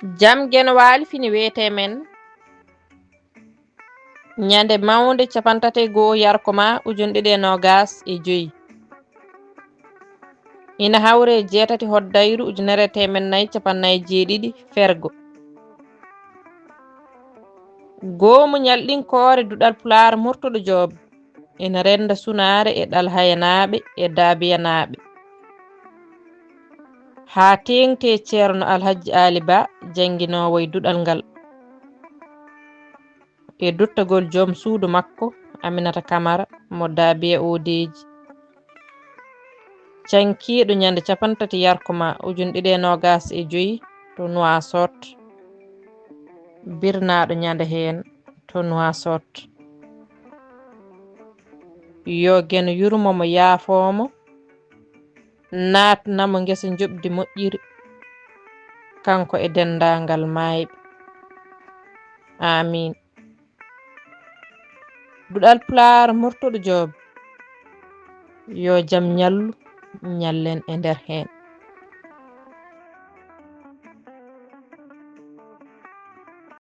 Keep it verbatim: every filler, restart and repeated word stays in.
Jam Geno Waali fini weete men. Ñande mawnde capantate goo yarko ma ujun ɗiɗi e noogas e joyi. Ina hawre jeetati hoddayru ujunere teemen nayi capannay jeeɗiɗi fergo. Goomu ñalɗinkoore duɗal Pulaar Murtuɗo Joob ina rennda sunaare e ɗalhayanaaɓe e daabiyanaaɓe. Haa teeŋti e Ceerno Alhajji Aali Ba jannginoowo e duɗal ngal. E duttagol joom suudu makko, Aminata Kamara, mo Daabiya Oodeeji. Cankiiɗo ñande capantati yarko ma ujun ɗiɗi e noogas e joyi to Nuwaasot. Birnaaɗo ñande heen to Nuwaasot. Yo Geno yurmo mo, yaafoo mo, naatna mo ngesa njoɓdi moƴƴiri, kanko e denndaangal maayɓe. Aamiin. Duɗal Pulaar Murtuɗo Joob, yo jam ñallu, ñallen e nder heen.